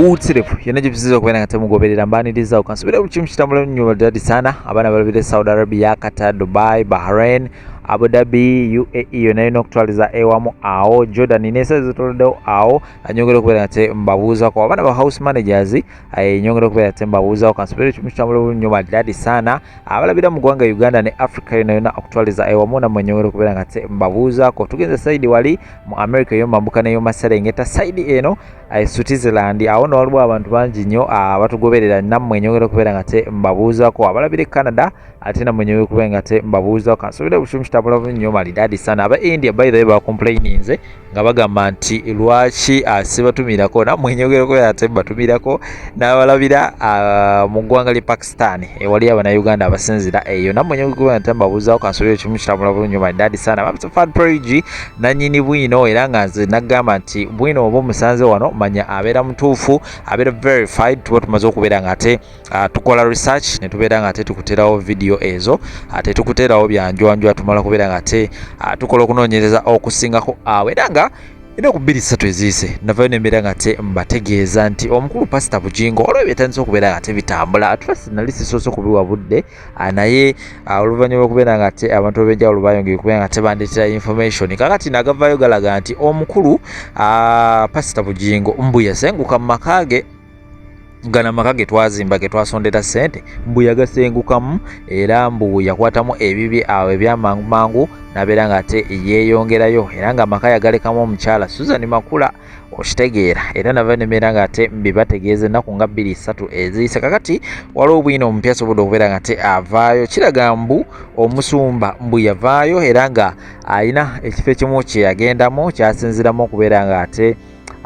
Buterevu yonna gye okubeera nga temugoberera, mbaniriza okansubira buli kimu kitambula nnyo dadi sana. Abaana balabira Saudi Arabia, Qatar, Dubai, Bahrain, Abu Dhabi, UAE yonna yonna okutwaliza ewamu awo, Jordan n'ensi zitoloddewo awo. Nyongera okubeera nga te mbabuuzako abaana ba house managers, nyongera okubeera te mbabuuzaako, kansubire kimu kitambula bulungi nnyo madadi sana. Abalabira mu ggwanga Uganda ne Africa yonna yonna okutwaliza ewamu, nammwe nyongera okubeera nga te mbabuuzaako. Tugenze side wali mu America ey'omambuka n'ey'omaserengeta, side eno Switzerland, awo no waliwo abantu bangi nnyo abatugoberera, nammwe nyongera okubeera nga te mbabuuzaako. Abalabira e Canada ate nammwe nyongera okubeera nga te mbabuuzaako, kansubire buli kimu kitambula bulungi nnyo malidadi sana. Aba India, by the way, bacomplaininze nga bagamba nti lwaki sibatumirako, nammwe nyongera okubeera te mbatumirako. N'abalabira mu ggwanga ly'e Pakistan, ewali Abannayuganda abasinzira eyo, nammwe nyongera okubeera te mbabuuzaako, kansubire kimu kitambula bulungi nnyo malidadi sana. Babisafad Prigi nannyini bwino, era nga nze nagamba nti bwino oba omusanze wano, manya abeera mutuufu, abeera verified. Tuba tumaze okubeera nga ate tukola research ne tubeera nga ate tukuterawo video ezo, ate tukuterawo byanjwanjwa, tumala kubeera nga ate tukola okunoonyereza okusingako awo. Era nga ennaku 2 3 eziyise navayo nembeera nga te mbategeeza nti omukulu Pasita Bugingo olwo byetandise okubeera nga tebitambula. At first nali sisoose kubiwa budde, naye oluvannyuma lwokubeera nga te abantu ab'enjawulo bayongera okubeera nga tebandeetera information, kakati nagavaayo galaga nti omukulu Pasita Bugingo mbu yasenguka mu maka ge. Gano amaka ge twazimba, ge twasondera ssente, mbu yagasengukamu era mbu yakwatamu ebibye awo ebyamangu mangu n'abeera nga ate yeeyongerayo, era nga amaka yagalekamu omukyala Susan Makula, okitegeera? Era nava nembeera nga ate mbibategeeza ennaku nga 2 3 eziyise. Kakati waliwo bwino omupya asobodde okubeera nga ate avaayo, kiraga mbu omusumba mbu yavaayo era nga alina ekifo ekimu kye yagendamu kyasinziramu okubeera nga ate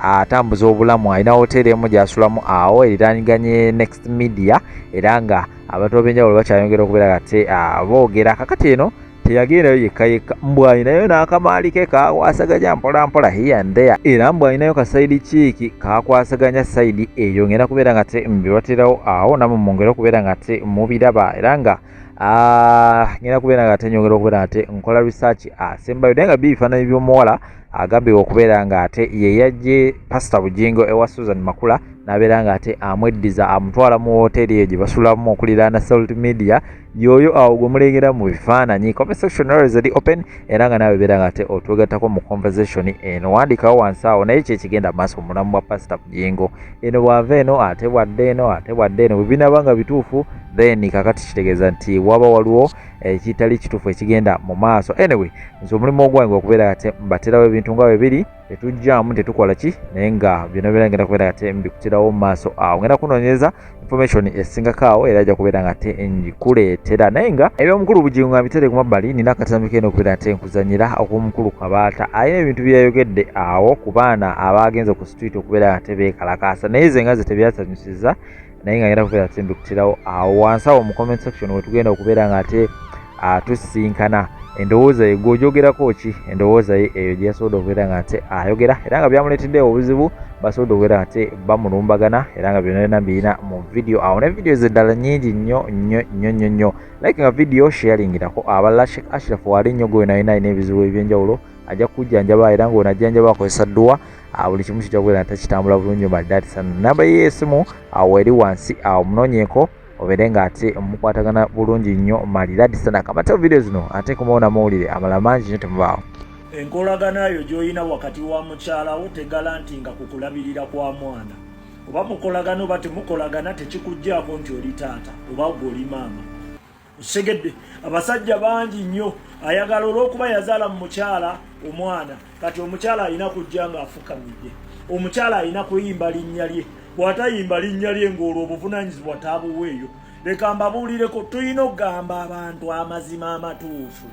atambuza obulamu. Alina woteeri emu gyasulamu awo eriraaniganye Next Media, era nga abantu ab'enjawulo bakyayongera okubeera nga ate boogera. Kakati eno teyagendayo yekka yekka, mbu alinayo n'akamaali ke kakwasaganya mpola mpola here and there, era mbu alinayo ka side chick kakwasaganya side eyo. Ngenda kubeera nga te mbibaterawo awo, namwe mwongere okubeera nga te mubiraba, era nga ngenda kubeera nga ate nyongera okubeera nga te nkola research asembayo. Naye nga bibifaananyi by'omuwala agambibwa okubeera nga ate ye yajje Pasita Bugingo ewa Susan Makula n'abeera nga ate amweddiza, amutwala mu woteeri eyo gye basulamu okuliraana Salt Media, yoyo awo gwe mulengera mu bifaananyi. Comment section always eri open, era nga naawe beera nga ate otwegattako mu conversation eno, wandikawo wansi awo. Naye ki ekigenda maaso mu bulamu bwa Pasita Bugingo eno? Bw'ava eno ate bwadde eno, ate bwadde eno, bwe binaaba nga bituufu, then kakati kitegeeza nti waba waliwo ekitali kituufu ekigenda mu maaso. Anyway, nze omulimu ogwange okubeera ate mbaterawo ebintu nga bwe biri, tetujjaamu, tetukola ki, naye nga byonna byonna ngenda kubeera ate mbikuterawo mu maaso awo. Ngenda kunoonyereza information esingako awo, era ajja kubeera nga ate ngikuleetera. Naye nga ebyomukulu Bugingo nga mbitere ku mabbali, nina akatambi kena okubeera ate nkuzanyira okw'omukulu Kabaata. Alina ebintu byeyayogedde awo ku baana abagenze ku street okubeera nga ate beekalakaasa, naye ze nga ze tebyasanyusiza, naye nga ngenda kubeera ate mbikuterawo awo wansi awo mu comment section wetugenda okubeera nga ate tusisinkana. Endowooza ye gw'ogyogerako ki? Endowooza ye eyo gye yasobodde okubeera nga ate ayogera, era nga byamuleetedde obuzibu, basobodde okubeera nga ate bamulumbagana, era nga byonna byonna mbirina mu video awo ne videos eddala nnyingi nnyo nnyo nnyo nnyo nnyo. Like nga video, sharingirako abalala. Sheikh Ashraf waali nnyo, gwe naye alina ebizibu ebyenjawulo, ajja kujjanjaba, era ng'ono ajjanjaba akozesa dduwa, buli kimu kijja kubeera nga tekitambula bulungi maridadi sana. Namba ye y'essimu awo eri wansi awo, munoonyeeko obeere ng'ate mukwatagana bulungi nnyo maridadi sana. Kamateo video zino ate kumawo mawulire amalala mangi nnyo, temubaawo. Enkolagana yo gy'olina wakati wa mukyalawo tegala nti nga kukulabirira kwa mwana, oba mukolagana oba temukolagana, tekikugjaako nti oli taata oba gwe oli maama. Okitegedde? Abasajja bangi nnyo ayagala olw'okuba yazaala mu mukyala omwana, kati omukyala alina kujja ng'afukamidde, omukyala alina kuyimba linnya lye, bw'atayimba linnya lye ng'olwo obuvunaanyizibwa taabuweeyo. Leka mbabuulireko, tulina okugamba abantu amazima amatuufu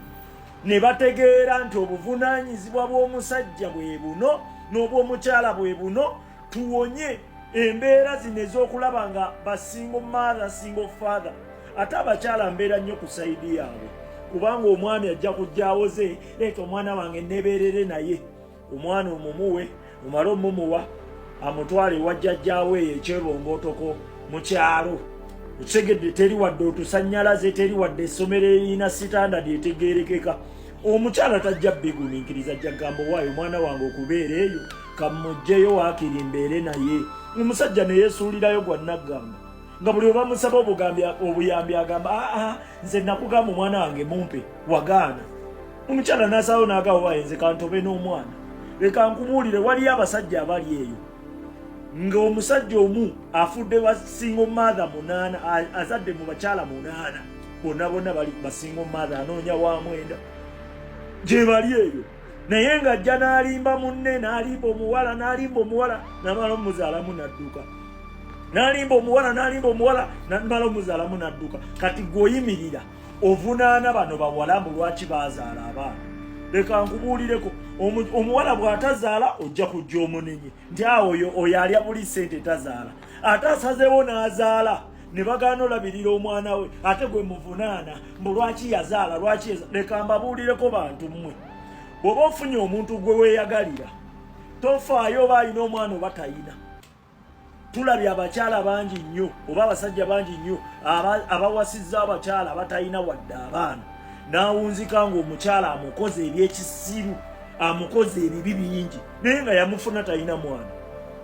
ne bategeera nti obuvunaanyizibwa bw'omusajja bwe buno n'obw'omukyala bwe buno, tuwonye embeera zino ez'okulaba nga ba single mother, single father. Ate abakyala mbeera nnyo ku side yaabwe, kubanga omwami ajja kujjaawoze, leeta omwana wange nebeerere naye. Omwana omumuwe, omale omumuwa, amutwale ewa jjajjaawe eyo ekyebongootoko mu kyalo. Okitegedde? Teri wadde otusanyalaze, teri wadde essomero erina standard etegeerekeka. Omukyala tajja bigumiikiriza, ajja kugamba, owaayo omwana wange okubeera eyo. Kammugjeyo waakiri mbeere naye. Omusajja ne yeesuulirayo gwa naggamba, nga buli webamusaba obuyambi agamba, aa, nze nakugamba omwana wange mumpe, wagaana. Omukyala n'asalawo n'agamba, waaye nze kantobe n'omwana. Leka nkubuulire, waliyo abasajja abali eyo ng'omusajja omu afudde ba single mother 8, azadde mu bakyala 8, bonna bonna bali ba single mother, anoonya wa mwenda. Gye bali eyo, naye ng'ajja n'alimba munne, n'alimba omuwala, n'alimba omuwala, n'amala omuzaalamu n'adduka, n'alimba omuwala, n'alimba omuwala, n'amala omuzaalamu n'adduka. Kati gweoyimirira ovunaana bano bawala mbu lwaki baazaala abaana. Leka nkubuulireko, omuwala bw'atazaala ojja kujja omunenye nti awo oyo alya buli ssente, tazaala. Ate asazeewo n'azaala ne bagaana olabirira omwana we, ate gwe muvunaana mbu lwaki yazaala, lwaki. Leka mbabuulireko bantu mmwe, bw'oba ofunye omuntu gwe weeyagalira, tofaayo oba alina omwana oba tayina. Tulabye abakyala bangi nnyo oba abasajja bangi nnyo abawasizza abakyala abatalina wadde abaana, n'awunzika ng'omukyala amukoze ebyekisiru, amukoze ebibi bingi, naye nga yamufuna talina mwana.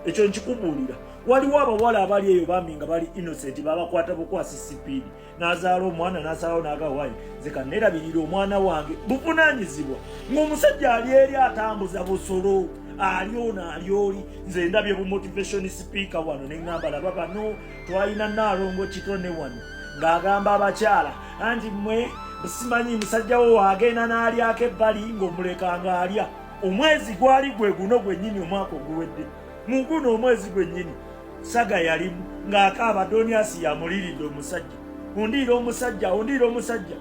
Ekyo nkikubuulira. Waliwo abawala abali eyo bambi nga bali innocent, babakwata bukwasi sipiidi, n'azaala omwana, n'asalawo n'agawayi, nze kaneerabirira omwana wange, buvunaanyizibwa, ng'omusajja ali eri atambuza busolo, ali ono ali oli. Nze ndabye bu motivation speaker wano ne ŋŋamba, laba bano, twalina Naalongo Kitone wano ng'agamba abakyala anti mmwe simanyi musajja wo agenda n'alyako ebbali ng'omuleka ng'alya. Omwezi gwali gwe guno gwennyini, omwaka oguwedde mu guno omwezi gwennyini, saga yalimu ng'akaaba Doniasi yamuliiridde omusajja, ondiira omusajja, ondiira omusajja.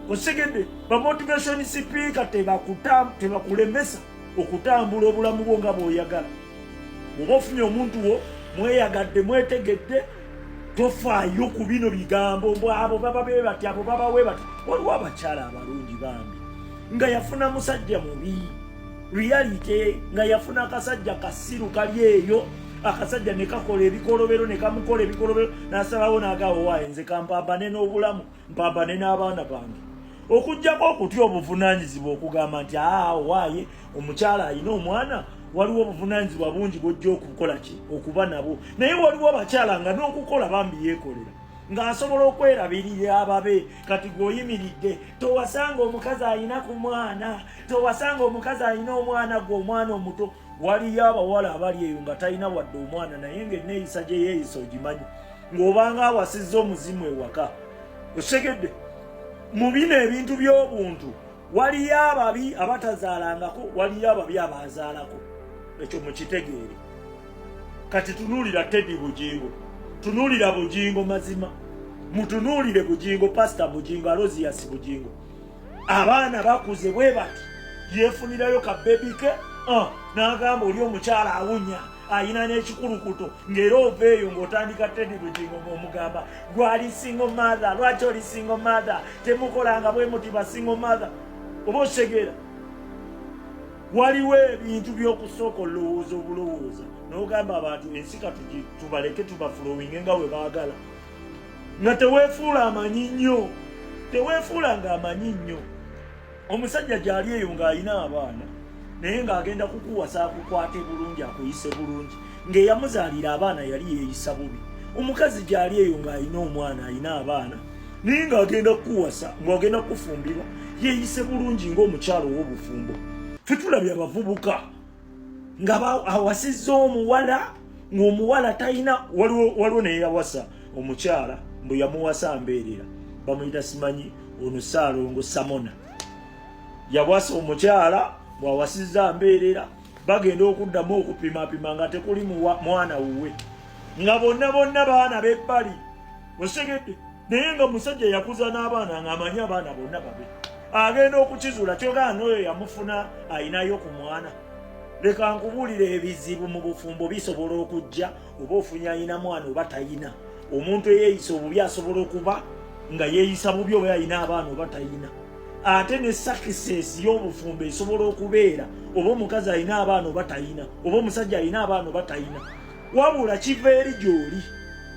Osegedde, ba motivation speaker tebakulemesa okutambula obulamu bwo nga bw'oyagala. Bw'oba ofunye omuntu wo mweyagadde, mwetegedde, tofaayo ku bino bigambo mbu abo baba be bati, abo baba we bati. Waliwo abakyala abalungi bambi nga yafuna musajja mubi, reality nga yafuna akasajja kasiru kali eyo, akasajja ne kakola ebikolobero, ne kamukola ebikolobero, n'asalawo n'agawo, waaye nze kampambane n'obulamu, mpambane n'abaana bange. Okugjako okutya obuvunaanyizibwa, okugamba nti aa, waaye omukyala alina omwana, waliwo obuvunaanyizibwa bungi bwojja okukola ki, okuba nabwo. Naye waliwo abakyala nga n'okukola bambi yeekolera, ng'asobola okwerabirira ababe. Kati gweoyimiridde towasanga omukazi alina ku mwana, towasanga omukazi alina omwana, gwe omwana omuto. Waliyo abawala abali eyo nga talina wadde omwana, naye ng'enneeyisa gye yeeyisa ogimanyi ng'obanga awasizza omuzimu ewaka. Osegedde, mu bino ebintu by'obuntu waliyo ababi abatazaalangako, waliyo ababi abazaalako. Ekyo mukitegeere. Kati tunuulira Teddy Bugingo, tunuulira Bugingo, mazima mutunuulire Bugingo, Pasita Bugingo, Alozias Bugingo, abaana bakuze bwe bati, yeefunirayo ka baby ke, n'agamba oli omukyala awunya, ayina n'ekikulukuto, ng'era ova eyo ng'otandika Teddy Bugingo ng'omugamba gwali single mother, lwaki oli single mother, temukolanga bwe muti ba single mother. Oba osegeera, waliwo ebintu by'okusooka olowooza obulowooza n'ogamba abantu ensi tubaleke tubafulowinge nga bwe baagala, nga teweefuula amanyi nnyo, teweefuula nga amanyi nnyo. Omusajja gy'ali eyo ng'alina abaana, naye ng'agenda kukuwasa akukwate bulungi, akuyise bulungi, ng'eyamuzaalira abaana yali yeeyisa bubi. Omukazi gy'ali eyo ng'alina omwana, alina abaana, naye ng'agenda kukuwasa, ng'agenda kukufumbirwa, yeeyise bulungi ng'omukyalo ow'obufumbo. Ffe tulabye abavubuka nga awasizza omuwala ng'omuwala talina. Waliwo naye yawasa omukyala mbu yamuwasa mbeerera, bamuyita simanyi ono Saalongo Samona, yawasa omukyala bw'awasizza mbeerera, bagenda okuddamu okupimapima nga tekuli mwana wuwe, nga bonna bonna baana b'ebbali. Osegedde, naye nga musajja yakuza n'abaana, ng'amanyi abaana bonna babe, agenda okukizuula kyogaa n'oyo yamufuna ayinayo ku mwana. Leka nkubuulira, ebizibu mu bufumbo bisobola okujja oba ofunye ayina mwana oba tayina. Omuntu eyeeyisa obubi asobola okuba nga yeeyisa bubi oba alina abaana oba tayina. Ate ne success y'obufumbo esobola okubeera oba omukazi alina abaana oba tayina, oba omusajja alina abaana oba tayina. Wabula kiva eri gy'oli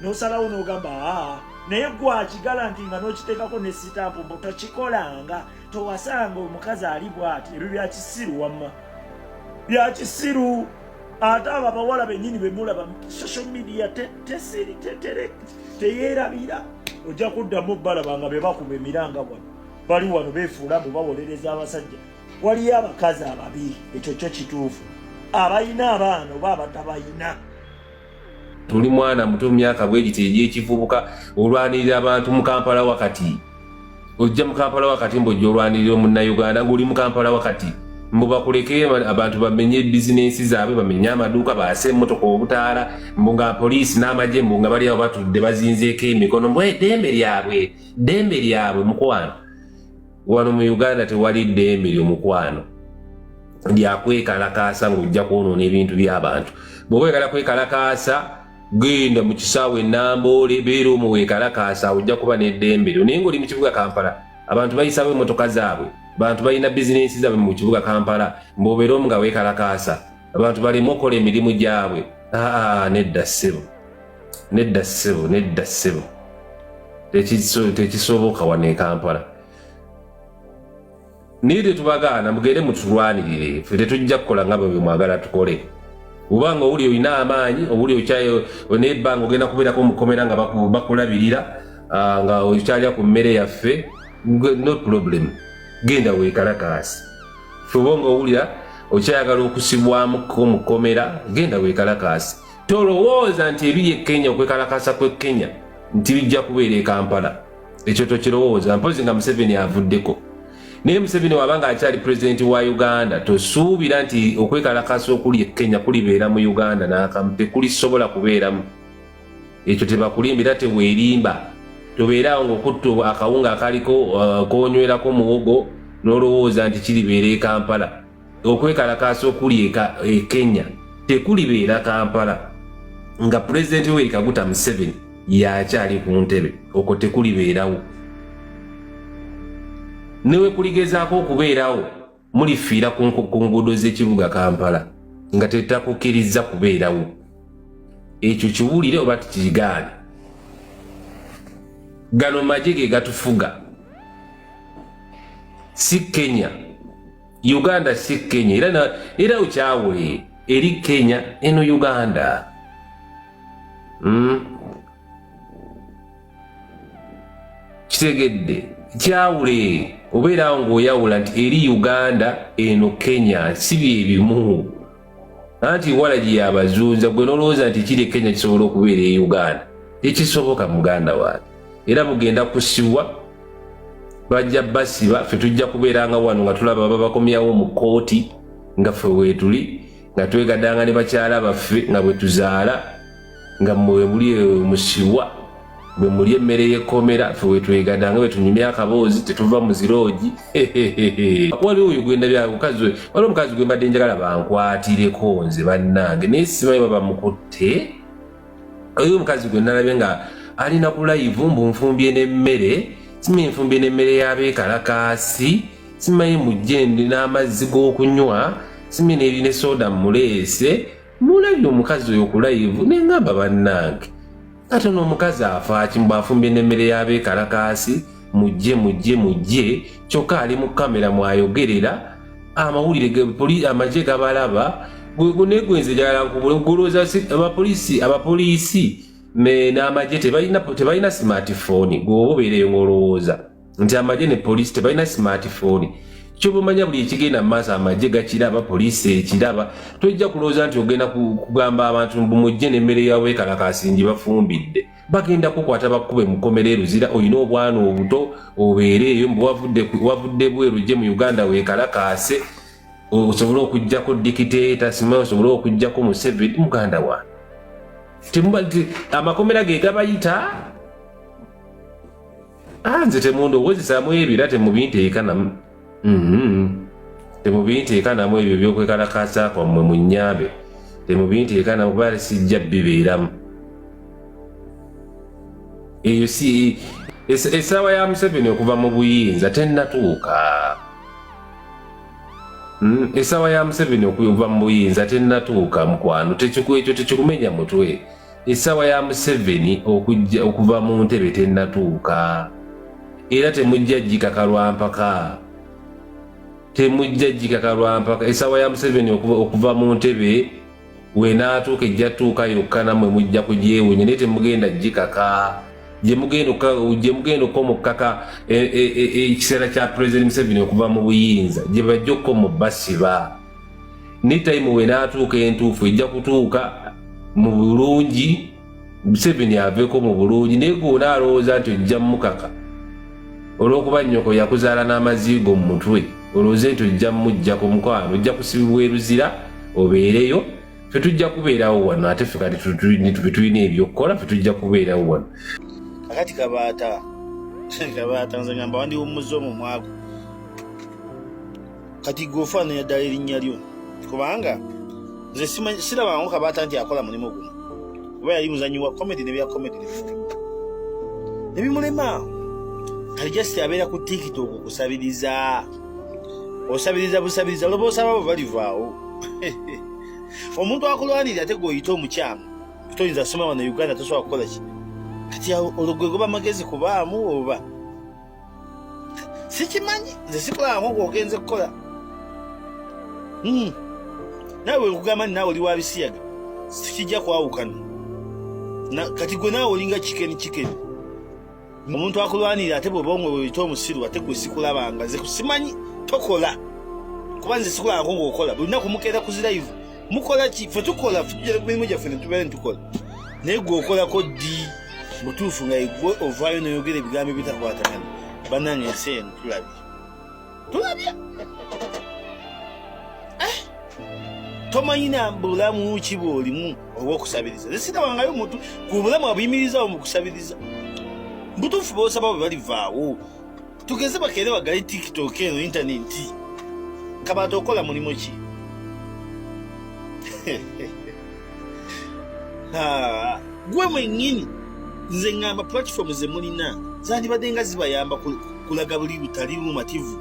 n'osalawo n'ogamba aa, naye gwakigala nti nga n'okiteekako ne sitampu mbu tokikolanga, towasanga omukazi ali bw'ati. Ebyo bya kisiru, wamma bya kisiru. Ate abo abawala bennyini bemulaba social media tesiri teyeerabira, ojja kuddamu balaba nga be bakuba emiranga wano, bali wano beefuula mbu bawolereza abasajja. Waliyo abakazi ababi, ekyo kyo kituufu, abalina abaana oba abatabalina. Tuli mwana muto mu myaka bwegiti egy'ekivubuka, olwanirira abantu mu Kampala wakati. Ojja mu Kampala wakati mbu ojja olwanirira omunnayuganda ng'oli mu Kampala wakati, mbu bakuleke abantu bamenye bizinensi zaabwe, bamenye amaduuka, baase emmotoka obutaala, mbu nga poliisi n'amagye mbu nga bali awo batudde bazinzeeko emikono, mbu eddembe lyabwe, ddembe lyabwe. Mukwano, wano mu Uganda tewali ddembe lyo mukwano lyakwekalakaasa ng'ojja kwonoona ebintu by'abantu. Bw'oba oyagala kwekalakaasa, genda mu kisaawe Namboole, beera omwo weekalakaasa, ojja kuba n'eddembe lyo. Naye ng'oli mu kibuga Kampala, abantu bayisawo emmotoka zaabwe, abantu balina bizinensi zaabwe mu kibuga Kampala, mbw'obeera omu nga weekalakaasa abantu baleme okukola emirimu gyabwe. Aa, nedda ssebo, nedda ssebo, nedda ssebo, tekisoboka wano e Kampala. Naye tetubagaana, mugende mutulwanirire, ffe tetujja kukola nga bwe mwagala tukole. Oba nga owuli olina amaanyi, owuli okyayo nebbanga ogenda kubeerako mukomera nga bakulabirira, nga okyalya ku mmere yaffe, no problem, genda weekalakaasi. Ffe oba nga owulira okyayagala okusibwamuko mu kkomera, genda weekalakaasi. Tolowooza nti ebiri e Kenya, okwekalakaasa kw'e Kenya nti bijja kubeera e Kampala, ekyo tokirowooza. Mpozi nga Museveni avuddeko. Naye Museveni waba nga akyali pulezidenti wa Uganda, tosuubira nti okwekalakaasa okuli e Kenya kulibeera mu Uganda n'akamu, tekulisobola kubeeramu. Ekyo tebakulimbira, teweerimba. Tobeeraawo ng'okutta akawunga akaliko konywerako muwogo n'olowooza nti kiribeera e Kampala. Okwekalakaasa okuli e Kenya tekulibeera Kampala nga pulezidenti Yoweri Kaguta Museveni yakyali ku ntebe, okwo tekulibeerawo. Newe kuligezaako okubeerawo, mulifiira ku nguudo z'ekibuga Kampala nga tetakukkiriza kubeerawo. Ekyo kiwulire oba tikigaane. Gano magye ge gatufuga, si Kenya. Uganda si Kenya, era okyawule eri Kenya, eno Uganda. Kitegedde, kyawule, obeerawo ng'oyawula nti eri Uganda, eno Kenya, si byebimu. Anti walagi yabazunza gwe nolowooza nti kiri e Kenya kisobola okubeera e Uganda. Tekisoboka, muganda wange. Era mugenda kusibwa, bajja basiba. Ffe tujja kubeeranga wano nga tulaba babakomyawo mu kkooti, nga ffe weetuli nga twegadanga ne bakyala baffe nga bwe tuzaala, nga mmwe muli musibwa, bwe muli emmere y'ekkomera. Ffe wetwegadanga bwe tunyumya akaboozi, tetuva mu ziroogi. Waliwo oyo gwendabya mukazi, waliwo omukazi gwe mbadde njagala bankwatireko nze bannange, naye simanyi baba mukutte. Oyo omukazi gwe nalabye nga alina ku live, mbu nfumbye n'emmere, simanyi nfumbye n'emmere y'abeekalakaasi, simanyi mujje n'amazzi g'okunywa, simanyi ne soda muleese. Mulabye omukazi oyo ku live, neŋŋamba bannange, ate n'omukazi afaaki mbu afumbye n'emmere y'abeekalakaasi, mujje mujje mujje, kyokka ali mu kamera mwayogerera amawulire, amagye gabalaba. Naye gwe nze njagala nkubule, golowooza abapoliisi n'amagye tebalina smartphone? Gweoba obeereyo ng'olowooza nti amagye ne poliisi tebalina smartphone, kyoba omanya buli ekigenda mu maaso amagye gakiraba, poliisi ekiraba. Tojja kulowooza nti ogenda kugamba abantu mbu mujje n'emmere yaweekalakaasi ngi bafumbidde. Bagenda kukwata bakube mukomera eruzira. Olina obwana obuto, obeere eyo mbu wavudde bweru, gye mu Uganda weekalakaase osobole okugjako dictator, simanyi osobole okugjako Museveni. Muganda wange, amakomera ge gabayita. Nze temundowoozesaamu ebyo, era temubinteeka namu, temubinteeka namu ebyo byokwekalakaasa kwammwe. Munyambe, temubinteeka namu, kuba sijja bibeeramu. Eyo si essaawa ya Museveni okuva mu buyinza, tennatuuka. Essaawa ya Museveni okuva mu buyinza tennatuuka, mukwano. Ekyo tekikumenya mutwe. Essaawa ya Museveni okujja okuva mu ntebe tennatuuka, era temujja gikaka lwampaka, temujja gikaka lwampaka. Essaawa ya Museveni okuva mu ntebe. Wenaatuuka ejja tuuka yokka, nammwe mujja kugyewunya, naye temugenda gikaka. Gye mugenda okkomukkaka ekiseera kya President Museveni okuva mu buyinza, gye bajja okkomu basiba. Ne time wenaatuuka entuufu ejja kutuuka mu bulungi, Museveni aveeko mu bulungi. Naye gwona alowooza nti ojja mukaka olw'okuba nnyoko yakuzaala n'amaziigo mu mutwe, olowooze nti ojja mujjako, mukwano, ojja kusibibwa eruzira obeereyo. Ffe tujja kubeerawo wano, ate ffe kati tulina ebyokukola, ffe tujja kubeerawo wano. Kakati Kabaata, Kabaata, nze ngamba wandiwummuzza omumwa gwo. Kati gwe ofaananya ddala erinnya lyo, kubanga nze sirabango Kabaata nti akola mulimu guno, kuba yali muzanyi wa comedy nebya comedy nebimulema. Kati just abeera ku TikTok kusabiriza, osabiriza busabiriza, loba osaba bwe balivaawo. Omuntu akulwanirira ate gweoyita omukyamu, toyinza soma wano Uganda, tosobola kukola ki. Kati olwo gwe goba magezi kubaamu oba sikimanyi, nze sikulabamu gwogenze kukola. Naawe wenkugamba nti naawe oli wa bisiyaga, sikijja kwawukana. Kati gwe naawe olinga chicken chicken. Omuntu akulwanirira ate bw'oba nga weyita omusiru, ate gwe sikulabanga, nze simanyi tokola, kuba nze sikulabangako ng'okola. Buli lunaku mukeera ku zi live, mukola ki? Ffe tukola, ffe tujja ku mirimu gyaffe ne tubeera ne tukola, naye gwe okolako ddi mutuufu nga gwe ovaayo noyogera ebigambo ebitakwatagana? Bannange, ensi eno tulabye, tulabye. Tomanyi na bulamu ki bw'olimu obw'okusabiriza. Nze sirabangayo omuntu ku bulamu abuyimirizawo mu kusabiriza. Butuufu bosaba bwe balivaawo, tugeze bakeere bagale TikTok eno, intaneti. Kabaata, okola mulimu ki? Gwe mwennyini nze ŋŋamba platform ze mulina zandibadde nga zibayamba kulaga buli butali bumativu.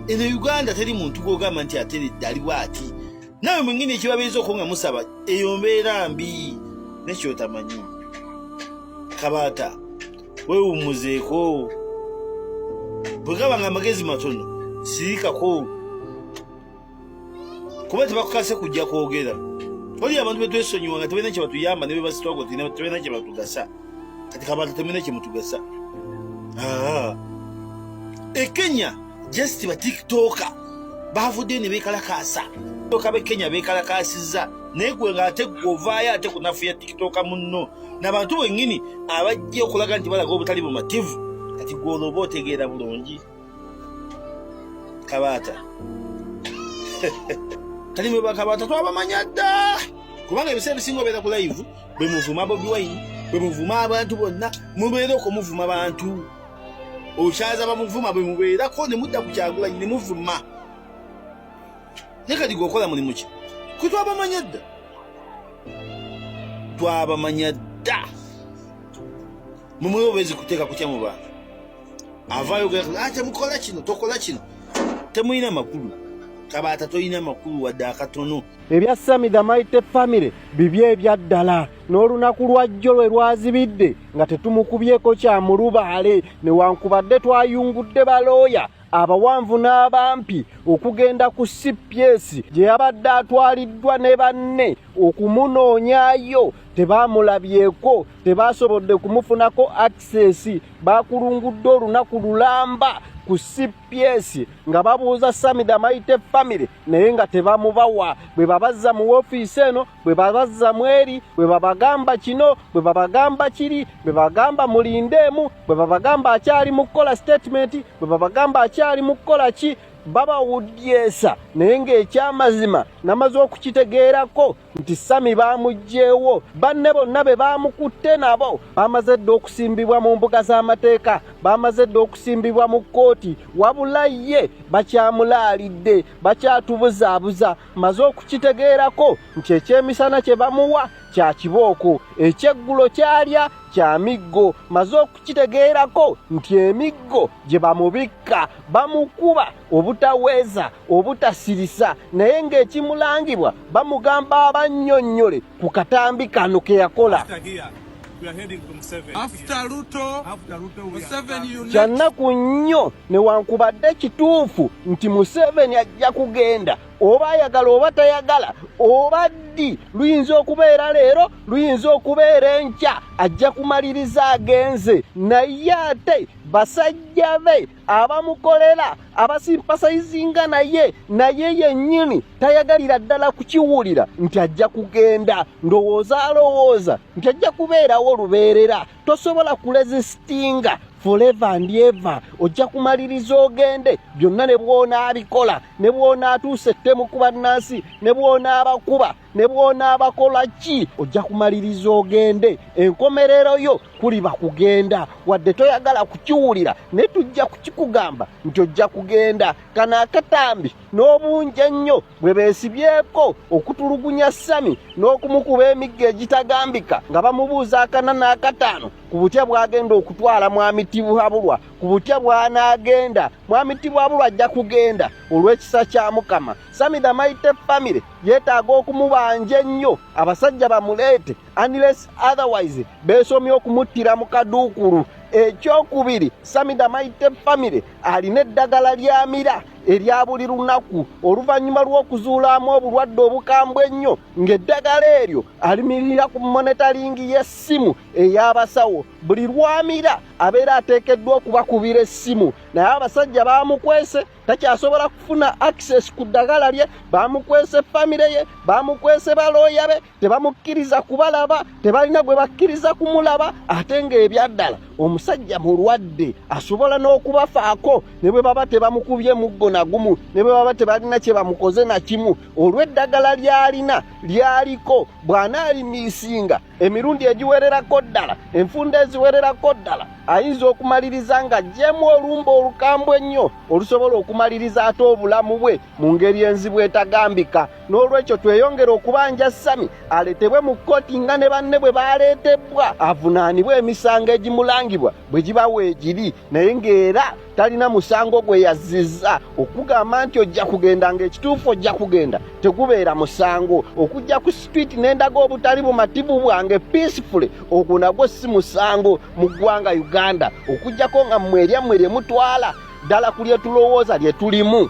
Eno Uganda teri muntu gwogamba nti ateredde ali bwati. Naawe mwennyini ekibabeeza okwo nga musaba, eyo mbeera mbi nekyotamanyi. Kabaata, weewummuzeeko. Bwe gaba nga amagezi matono, sirikako, kuba tebakukase kujja kwogera. Waliyo abantu betwesonyiwa nga tebalina kyebatuyamba, ne bebasitwago tebalina kyebatugasa. Kati Kabaata, temulina kyemutugasa. E Kenya just ba TikToker bavuddeyo ne beekalakaasa oka b'e Kenya beekalakaasizza, naye gwe ng'ate gwe ovaayo ate kunafuya TikToker munno n'abantu bennyini abajja okulaga nti balaga obutali bumativu. Kati gwe olwo oba otegeera bulungi, Kabaata? Kati mwe bakabaata twabamanya dda, kubanga ebiseera ebisinga obeera ku live bwe muvuma Bobi Wine, bwe muvuma abantu bonna, mubeera okwo muvuma bantu, okyaza bamuvuma, bwe mubeerako ne mudda ku Kyagulanyi ne muvuma. Naye kati gwe okola mulimu ki? Kwe twabamanya dda, twabamanya dda. Mumwe obezi kuteeka kutya mu bantu avaayo ah, temukola kino, tokola kino, temulina makulu. Kabaata, tolina makulu wadde akatono. Ebya Sammy the Mighty Family bibye ebyaddala, n'olunaku lwajjo lwe lwazibidde nga tetumukubyeko kya mulubaale, newankubadde twayungudde balooya abawanvu n'abampi okugenda ku CPS gye yabadde atwaliddwa ne banne okumunoonyaayo, tebaamulabyeko, tebasobodde kumufunako access. Bakulungudde olunaku lulamba ku CPS nga babuuza Sammy the Mighty Family, naye nga tebamubawa. Bwe babazza mu woofiisi eno, bwe babazza mu eri, bwe babagamba kino, bwe babagamba kiri, bwe bagamba mulindeemu, bwe babagamba akyali mu kukola statement, bwe babagamba akyali mu kukola ki, babawudyesa. Naye ng'ekyamazima namaze okukitegeerako nti Sammy baamuggyeewo, banne bonna be baamukutte nabo bamaze dda okusimbibwa mu mbuga z'amateeka, bamaze dda okusimbibwa mu kkooti, wabula ye bakyamulaalidde, bakyatubuzaabuza. Maze okukitegeerako nti ekyemisana kye bamuwa kya kibooko, ekyeggulo kyalya kya miggo. Maze okukitegeerako nti emiggo gye bamubikka bamukuba obutaweeza, obutasirisa, naye ng'ekimulangibwa bamugamba abannyonnyole ku katambi kano ke yakola. Kyannaku nnyo, newankubadde kituufu nti Museveni ajja kugenda. Oba ayagala oba tayagala, oba ddi, luyinza okubeera leero, luyinza okubeera enkya, ajja kumaliriza agenze. Naye ate basajja be abamukolera abasimpasayizinga naye, naye yennyini tayagalira ddala kukiwulira nti ajja kugenda. Ndowooza alowooza nti ajja kubeerawo lubeerera. Tosobola kulezisitinga forever and ever. Ojja kumaliriza ogende. Byonna ne bw'onaabikola, ne bw'onaatuusa ettemu ku bannansi, ne bw'onaabakuba, ne bw'onaabakola ki, ojja kumaliriza ogende. Enkomerero yo kuliba kugenda. Wadde toyagala kukiwulira, naye tujja kukikugamba nti ojja kugenda. Kano akatambi n'obungi ennyo bwe beesibyeko okutulugunya Sami n'okumukuba emiggo egitagambika nga bamubuuza akana n'akataano ku butya bw'agenda okutwala Mwami Tibuhaburwa, ku butya bw'anaagenda. Mwami Tibuhaburwa ajja kugenda olw'ekisa kya Mukama. Sami the Mighty Family yeetaaga okumubanja ennyo abasajja bamuleete, unless otherwise beesomye okumuttira mu kaduukulu. Ekyokubiri, Sami the Mighty Family alina eddagala ly'amira erya buli lunaku oluvannyuma lw'okuzuulamu obulwadde obukambwe ennyo, ng'eddagala eryo alimirira ku monitoring y'essimu ey'abasawo. Buli lwamira abeera ateekeddwa okubakubira essimu, naye abasajja bamukwese, takyasobola kufuna access ku ddagala lye. Bamukwese famire ye, bamukwese balooya be, tebamukkiriza kubalaba, tebalina gwe bakkiriza kumulaba, ate ng'ebyaddala omusajja mulwadde, asobola n'okubafaako ne bwe baba tebamukubye muggo nagumu, ne bwe baba tebalina kye bamukoze na kimu. Olw'eddagala ly'alina lyaliko, bw'anaalimiisinga emirundi egiwererako ddala, enfunda eziwererako ddala, ayinza okumaliriza ng'aggyemu olumba olukambwe ennyo olusobola okumaliriza ate obulamu bwe mu ngeri enzibu etagambika. N'olwekyo tweyongere okubanja Sami aleetebwe mu kkooti nga ne banne bwe baleetebwa, avunaanibwe emisango egimulangibwa bwe giba weegiri, naye ng'era talina musango gwe yazizza. Okugamba nti ojja kugenda, ng'ekituufu ojja kugenda, tegubeera musango. Okujja ku street n'endaga obutali bumativu bwange peacefully, ogwo nagwo si musango mu ggwanga Uganda, okuggyako nga mmwe eryammwe lye mutwala ddala ku lye tulowooza lye tulimu.